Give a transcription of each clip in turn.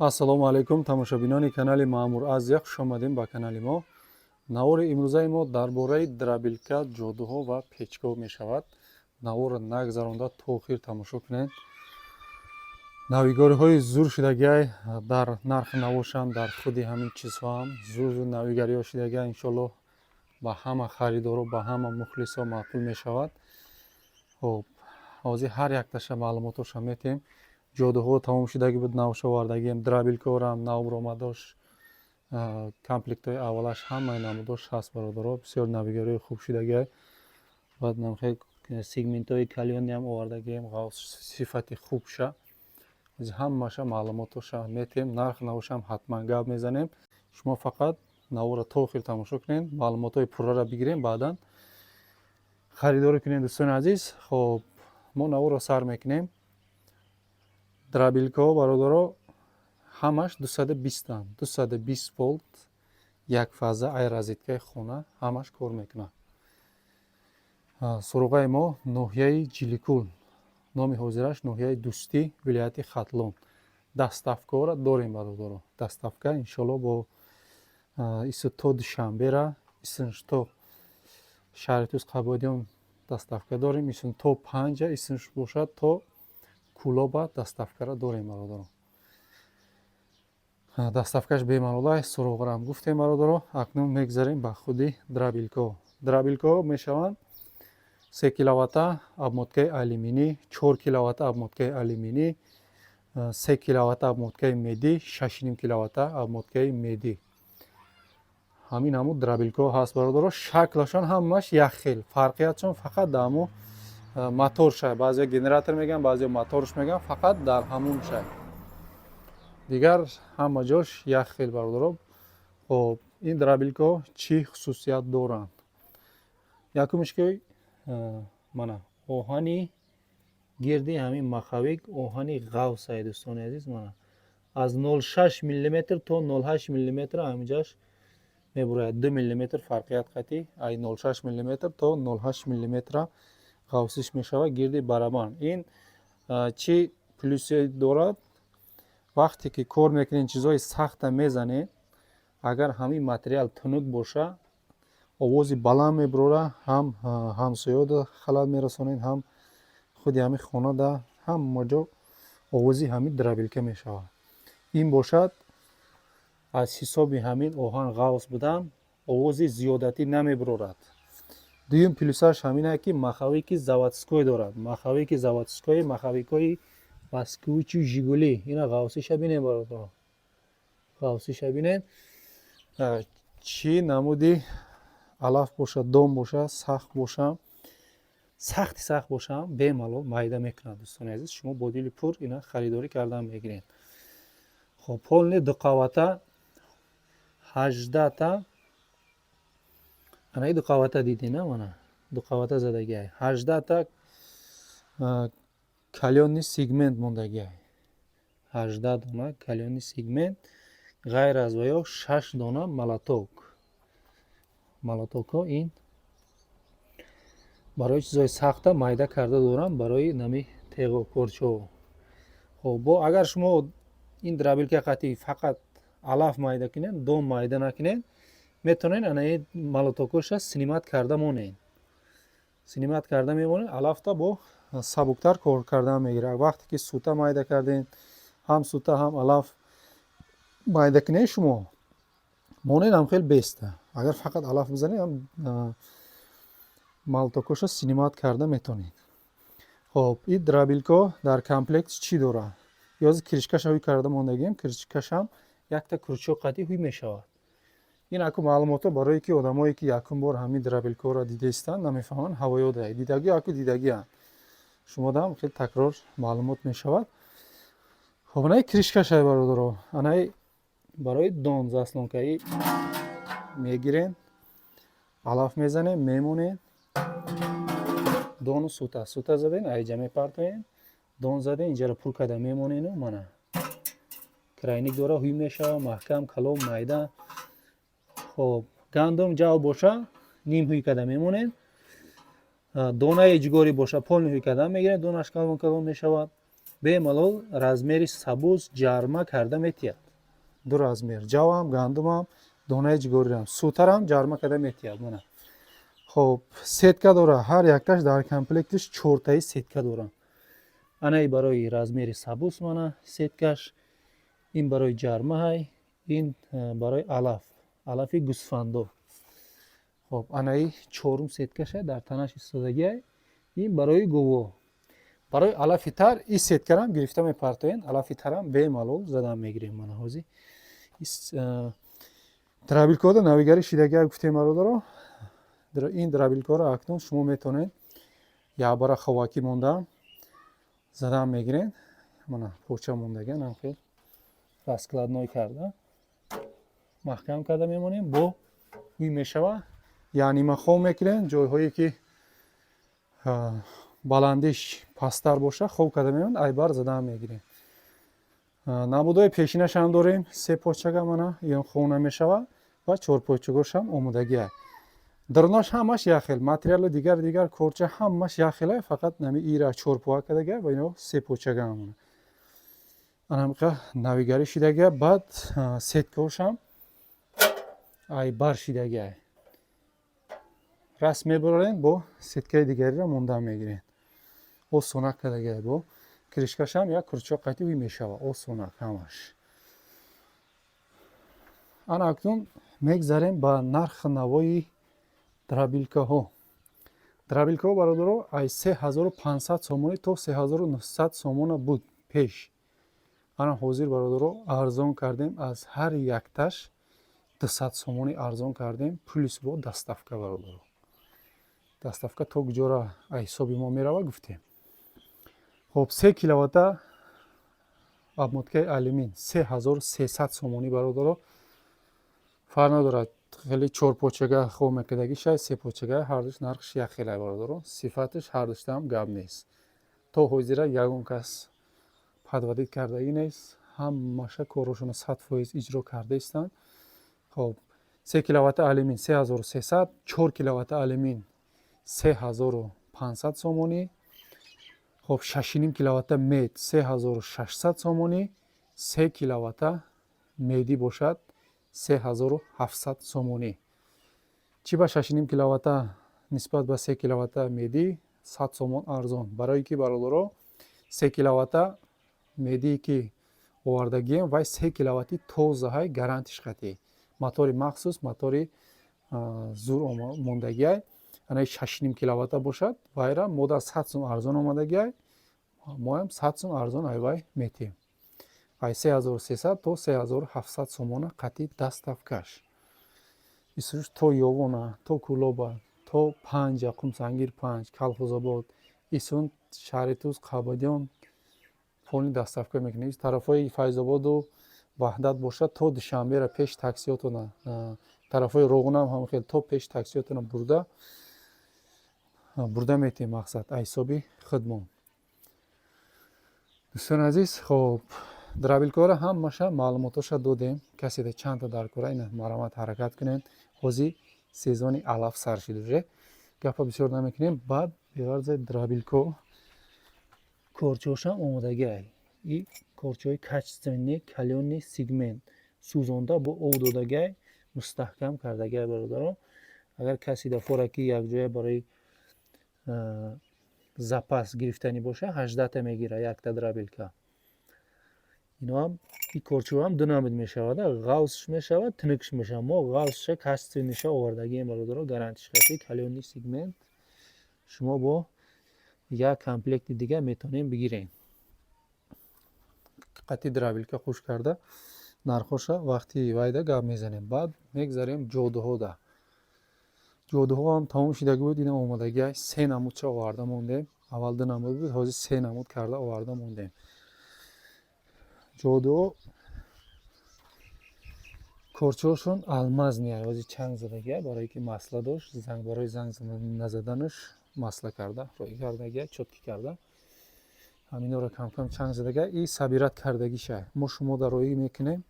Ассалому алайкум, тамошобинони канали Маъмур Азия, хушомадем ба канали мо. Навори имрӯзаи мо дар бораи дробилка, ҷодуҳо ва печкоҳ мешавад. Наворро нагзаронда то охир тамошо кунед. Навигариҳои зур шудагиай дар нархи навошам, дар худи ҳамин чизҳоам зур зур навигариҳо шудагиай. Иншоаллоҳ, ба ҳама харидоро, ба ҳама мухлисо маъқул мешавад. Хоб, ҳозир ҳар якташа маълумотоша метиҳем. Ҷодуҳо тамом шудагӣ буд, навш овардагием. Дробилкаҳорам нав баромадош, комплектҳои аввалаш, ҳамаи намудош ҳаст, бародаро. Бисёр навигариҳои хуб шудагиай. Баъд намхел сегментҳои калённиам овардагием, ғавс сифати хубша. Ҳамаша маълумотоша метиҳем, нарх навошам ҳатман гап мезанем. Шумо фақат наворро то охир тамошо кунед, маълумотҳои пуррара бигирем, баъдан харидорӣ кунем, дӯстони азиз. Хоб, мо наворро сар мекунем. Дробилкаҳо, бародаро, ҳамаш 220-анд, 220 волт, якфаза, ай розеткаи хона ҳамаш кор мекунад. Суроғаи мо ноҳияи Ҷиликул, номи ҳозираш ноҳияи Дӯстӣ, вилояти Хатлон. Доставкаҳоро дорем, бародаро. Доставка, иншоалло, бо ису то Душанбера, исунш то шаҳри Туз, Қабодиён доставка дорем, исун то Панҷа, исунш бошад, то Кулоба доставкаро дорем, бародаро. Доставкаш бемалолай. Суроғарам гуфтем, бародаро. Акнун мегзарем ба худи дробилкаҳо. Дробилкаҳо мешаванд 3 киловатта обмоткаи алюминӣ, 4 киловатта обмоткаи алюминӣ, 3 киловатта обмоткаи медӣ, 6,5 киловатта обмоткаи медӣ. Ҳамин ҳамун дробилкаҳо ҳаст, бародаро. Шаклашон ҳамаш як хел, фарқиятшон фақат дар ҳамун моторша. Баъзео генератор мегӯянд, баъзео моторш мегӯянд, фақат дар ҳамун шай, дигар ҳама ҷош як хел, бародаро. Хоб, ин дробилкаҳо чӣ хусусият доранд? Якумш ки, мана, оҳани гирди ҳамин маховик оҳани ғавсае, дӯстони азиз. Мана, аз 06 миллиметр то 08 миллиметр ҳаминҷаш мебурояд, 2 миллиметр фарқият қатӣ. Ай 06 миллиметр то 08 миллиметра ғавсиш мешавад гирди барабан. Ин чӣ плюсе дорад? Вақте ки кор мекунед, чизҳои сахта мезанед, агар ҳамин материал тунук боша, овози баланд мебурора, ҳам ҳамсоёда халал мерасонед, ҳам худи ҳамин хонада, ҳама ҷо овози ҳамин дробилка мешавад. Ин бошад, аз ҳисоби ҳамин оҳан ғавс будан, овози зиёдатӣ намебурорад. Дуюм плюсаш ҳамине, ки маховики заводской дорад. Маховики заводской, маховикҳои Москвичу Жигули. Ина, ғавсиша бинед, бародаро, ғавсиша бинед. Чӣ намуди алаф бошад, дом боша, сахт боша, сахти сахт бошам, бемалол майда мекунад. Дӯстони азиз, шумо бо дили пур ина харидорӣ кардан мегиред. Хоб, полный дуқавата, 18-та. Анаи дуқавата дидена, мана, дуқавата задагиай, 18-та калённый сегмент мондагиай, 18 дона калённый сегмент. Ғайр аз ваё, шаш дона молоток. Молотокҳо ин барои чизҳои сахта майда карда дорам, барои нами теғу корчо. Хоб, бо агар шумо ин дробилка қатӣ фақат алаф майда кунед, дом майда накунед, метавонед анаи молотокоша снимать карда монед. Снимать карда мемонед, алафта бо сабуктар кор кардан мегирад. Вақте ки сута майда кардем, ҳам сута, ҳам алаф майда кунед, шумо монед, ҳам хел беста. Агар фақат алаф бизанед, ҳам молотокоша снимать карда метавонед. Хоб, ин дробилка дар комплект чӣ дорад? Ёзи крышкаша ҳуй карда мондагием, крышкашам якта крючок қатӣ ҳуй мешавад. Ин аку маълумотҳо барое ки одамое ки якум бор ҳамин дробилкаҳоро дидаистанд, намефаҳманд, ҳавоёда дидагӣ, аку дидагианд, шумодам хеле такрор маълумот мешавад. Хоб, анаи крышкашай, бародаро. Анаи барои дон заслонкаи мегирем, алаф мезанем, мемонем, дону сута. Сута задем, айҷа мепартоем, дон задем, инҷаро пур карда мемонену, мана, тройник дора, ҳуй мешава, маҳкам, калом, майда. Хоб, гандум, ҷав боша, ним ҳуй карда мемонем. Донаи ҷугорӣ боша, полный ҳуй карда мегирем, донаш калон калон мешавад. Бемалол размери сабуз ҷарма карда метиҳад. Ду размер: ҷавам, гандумам, донаи ҷигорирам, сутарам ҷарма карда метиҳад. Мана, хоб, сетка дора. Ҳар якташ дар комплектиш чортаи сетка дорам. Анаи барои размери сабуз, мана сеткаш. Ин барои ҷармаҳай, ин барои алаф, алафи гӯсфандо. Хоб, анаи чорум сеткаша дар танаш истодагиай. Ин барои гово, барои алафи тар. И сеткарам гирифта мепартоен, алафи тарам бемалол задан мегирем. Мана, ҳозир дробилкода навигарӣ шидагиа гуфтем, бародаро. Ин дробилкоро акнун шумо метавонед якбара ховакӣ монда задан мегиред. Мана, поча мондагиан, ҳамхел раскладной карда, маҳкам карда мемонем, бо ҳуй мешава. Яъне хов мекунем, ҷойҳое ки баландиш пасттар боша, хов карда мемонем, айбар задан мегирем. Намудҳои пешинашам дорем, се почага, мана, ин хов намешава ва чорпочагошам омодагиа. Дарунаш ҳамаш яхел материалу дигар дигар, корча ҳамаш яхела, фақат нами ира чорпоа кардага ва ино се почага. Ҳамона анамиқа навигарӣ шидагия. Баъд сеткаошам айбар шидагия, раст мебарорем, бо сеткаи дигариро монда мегирем. Осонак кардагия, бо крышкашам як крючок қати ӯй мешава, осонак ҳамаш. Ана, акнун мегзарем ба нархи навои дробилкаҳо. Дробилкаҳо, бародаро, аз 3500 сомонӣ то 3900 сомона буд пеш. Ана, ҳозир, бародаро, арзон кардем, аз ҳар якташ 200 сомонӣ арзон кардем, плюс бо доставка. Бародаро, доставка то куҷора аз ҳисоби мо мерава, гуфтем. Хоб, 3 киловатта обмоткаи алюмин 3300 сомонӣ, бародаро. Фарқ надорад, хеле чорпочага хоб мекардагиша, сепочага, ҳардуш нархш як хелай, бародаро. Сифаташ ҳардуштаам гап нест. То ҳозира ягон кас подводить кардагӣ нест, ҳамаша корҳошонро 100% иҷро карда истанд. Хоб, 3 киловатта алюмин 3300, 4 киловатта алюмин 3500 сомонӣ. Хоб, 6,5 киловатта медь 3600 сомонӣ, 3 киловатта медӣ бошад 3700 сомонӣ. Чӣ ба 6,5 киловатта нисбат ба 3 киловатта медӣ 100 сомон арзон? Барое ки, бародаро, 3 киловатта медие ки овардагием, вай 3 киловатти тозаҳай, гарантиш қатъӣ, мотори махсус, мотори зур мондагиай. Анаи 6,5 киловатта бошад, вайра мода 100 сум арзон омадагиай, моям 100 сум арзон ай вай метиҳем, ай 3300 то 3700 сомона қатъи доставкаш. Исруш то Ёвона, то Кӯлоба, то Панҷа, Қумсангир панҷ, Калхозобод, Исун, шаҳри Туз, Қабадиён полный доставка мекунем. Тарафҳои Файзободу Ваҳдат бошад, то Душанбера пеш таксиётона, тарафҳои Роғунам ҳам хел, то пеш таксиётона бурда метиҳем, мақсад, аз ҳисоби худмон. Дӯстони азиз, хоб, дробилкора ҳамаша маълумотоша додем. Каседа чандта дар кора, ина марамат, ҳаракат кунед. Ҳозир сезони алаф сар шуд уже, гапа бисёр намекунем. Баъд беғарзаи дробилко корчошам омодагиай. И корчои качественный, калённый сегмент, сӯзонда бо об додагиай, мустаҳкам кардагиай. Бародарон, агар касе дафора ки якҷоя барои запас гирифтанӣ боша, 18-та мегира якта дробилка. Иноам, и корчоам ду намуд мешавад: ғавсш мешавад, тунукш мешавад. Мо ғавсша, качественныйша овардагием, бародаро, гарантиш қатъи, калённый сегмент. Шумо бо як комплекти дига метавонем бигирем, қатъи дробилка хуш карда. Нархоша вақти вайда гап мезанем. Баъд мегзарем ҷодуҳода. Ҷодуҳоам тамом шидаги буд, ина омодагиай, се намудча оварда мондем. Аввал ду намуд буд, ҳозир се намуд карда оварда мондем. Ҷодуҳо корчоҳошон алмазный, ҳозир чанг задагиа, барое ки масла дошт, занг, барои занг назаданаш масла карда роӣ кардагиа, чёткий карда. Ҳаминора камкам чанг задага и собирать кардагиша мо шумо дар роӣ мекунем.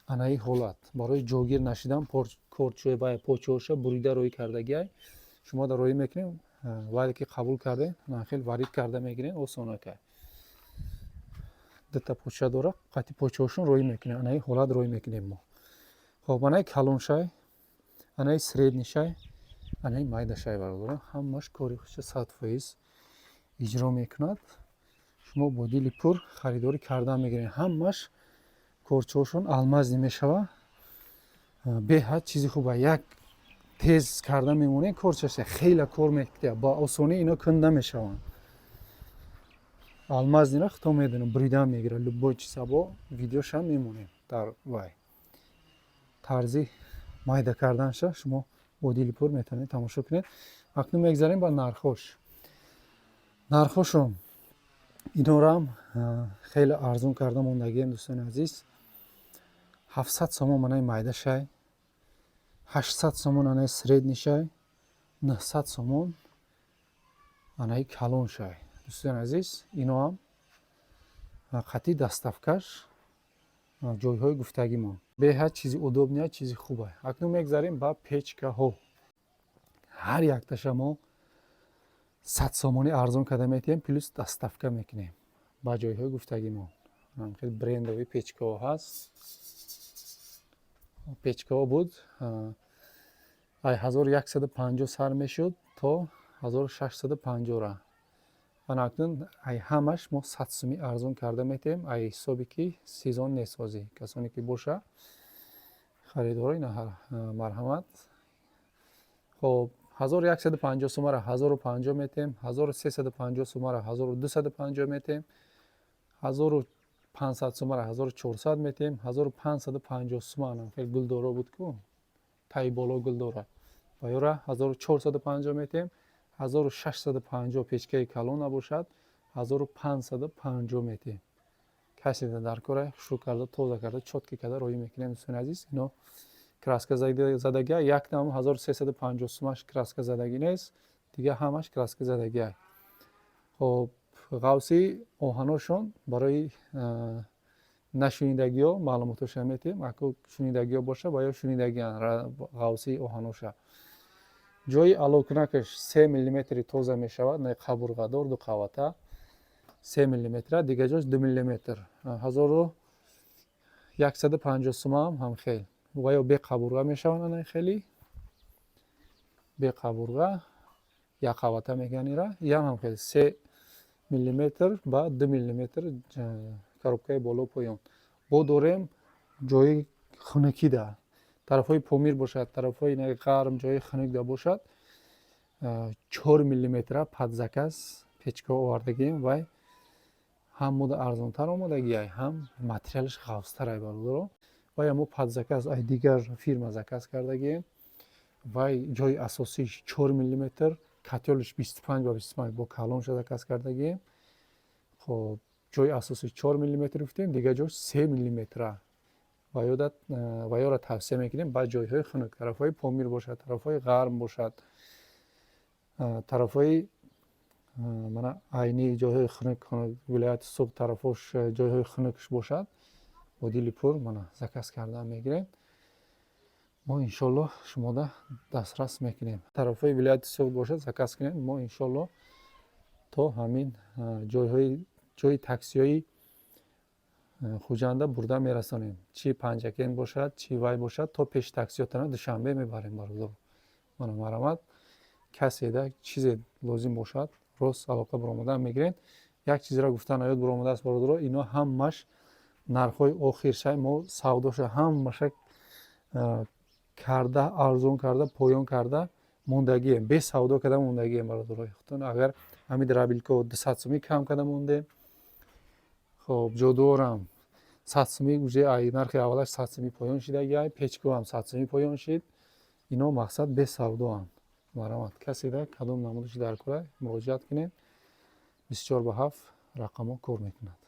Анаи ҳолат барои ҷогир нашидан корчои почоша бурида роӣ кардагиай, шумо дар роӣ мекунем. Вале ки қабул кардем, хел варид карда мегирем, осонакай. Дута поча дора, қати почаҳошон роӣ мекунем. Анаи ҳолат роӣ мекунем мо. Хоб, анаи калоншай, анаи средний шай, анаи майдашай, бародарон, ҳамаш кори худша 100% иҷро мекунад. Шумо бо дили пур харидорӣ кардан мегиред. Ҳамаш корчаҳошон алмазный мешава. Беҳад чизи хуба. Як тез карда мемонед, корчаша хеле кор мекунад, ба осонӣ ино кунда мешаванд. Алмазный ра худто медонем, буридан мегирад любой чиза. Бо видеошам мемонем дар вай, тарзи майда карданша шумо бо дили пур метавонед тамошо кунед. Акнун мегзарем ба нархош. Нархошон инорам хеле арзон карда мондагием, дӯстони азиз. 700 сомон манаи майда шай, 800 сомон анаи средний шай, 900 сомон анаи калон шай. Дӯстони азиз, иноам қатъи доставка ш ҷойҳои гуфтагимон. Беҳад чизи удобный, чизи хуба. Акнун мегзарем ба печка ҳо. Ҳар якташа мо 100 сомонӣ арзон карда метиҳем, плюс доставка мекунем ба ҷойҳои гуфтагимон. Хеле брендовый печка ҳо ҳаст. Печка ҳо буд, ай 1150 сар мешуд то 1650 ра. Ана акнун ай ҳамаш мо 100 сумӣ арзон карда метиҳем, ай ҳисоби ки сезон нест ҳозир. Касоне ки боша харидоро, ина марҳамат. Хоб, 1150 сумара 1050 метиҳем, 1350 сумара 1250 метиҳем, 1500 сумара 1400 метиҳем, 1550 сума анам хеле гулдоро буд ку, таи боло гул дора, ва ёра 1450 метиҳем, 1650 печка и калон набошад, 1550 метиҳем. Касе дар кора, хушрӯ карда, тоза карда, чёткий карда роӣ мекунем. Дӯстони азиз, ино краска задагия, якдам 1350 сумаш краска задагӣ нест, дига ҳамаш краска задагия. Хоб, ғавси оҳаношон барои нашунидагиҳо маълумотоша метиҳем. Ако шунидагиҳо боша, ба ё шунидагиан ғавси оҳаноша. Ҷои алокунакаш 3 миллиметри тоза мешавад, на қабурғадор, ду қавата, 3 миллиметра, дига ҷош 2 миллиметр. 1150 сумаам ҳамхел ва ё беқабурға мешаванд. Ана хеле беқабурға, якқавата мегӯянд ира. Иам ҳамхел 3 миллиметр ба 2 миллиметр, коробка и боло, поён. Бо дорем ҷои хунукида, тарафҳои Помир бошад, тарафҳои ғарб, ҷои хунукда бошад, 4 миллиметра под заказ печка овардагием. Вай ҳам мода арзонтар омадагиай, ҳам материалаш ғафзтарай, бародаро. Вай мо под заказ ай дигар фирма заказ кардагием. Вай ҷои асосиш 4 миллиметр, котёл иш 25 ба 25, бо калонша заказ кардагием. Хоб, ҷои асосиш 4 миллиметр гуфтем, дигар ҷош 3 миллиметра. Ва ёро тавсия мекунем ба ҷойҳои хунук, тарафҳои Помир бошад, тарафҳои ғарб бошад, тарафҳои мана айни ҷойҳои хунук, вилояти Суғд тарафҳош, ҷойҳои хунукш бошад, бо дили пур мана заказ кардан мегирем. Мо иншоллоҳ шумода дастрас мекунем. Тарафҳои вилояти Суғд бошад, заказ кунем, мо иншоллоҳ то ҳамин ҷойҳои ҷои таксиҳои Хуҷанда бурда мерасонем. Чӣ Панҷакент бошад, чӣ вай бошад, то пеши таксиҳотона Душанбе мебарем, бародаро. Мана марҳамат, каседа чизе лозим бошад, рост алоқа баромадан мегирем. Як чизро гуфтан ёд баромадааст, бародаро: ино ҳамаш нархҳои охиршай. Мо савдоша ҳамаша карда, арзон карда, поён карда мондагием, бе савдо карда мондагием, бародарои худтон. Агар ҳамин дробилка о 200 сумӣ кам карда мондем, хоб, ҷодуорам 100 сумӣ, уже ай нархи аввалаш 100 сумӣ поён шидагиай, печка ам 100 сумӣ поён шид. Ино мақсад бесавдоанд. Марҳамат, каседа кадом намудаши дар кора, муроҷиат кунед. 24 ба 7 рақамҳо кор мекунад.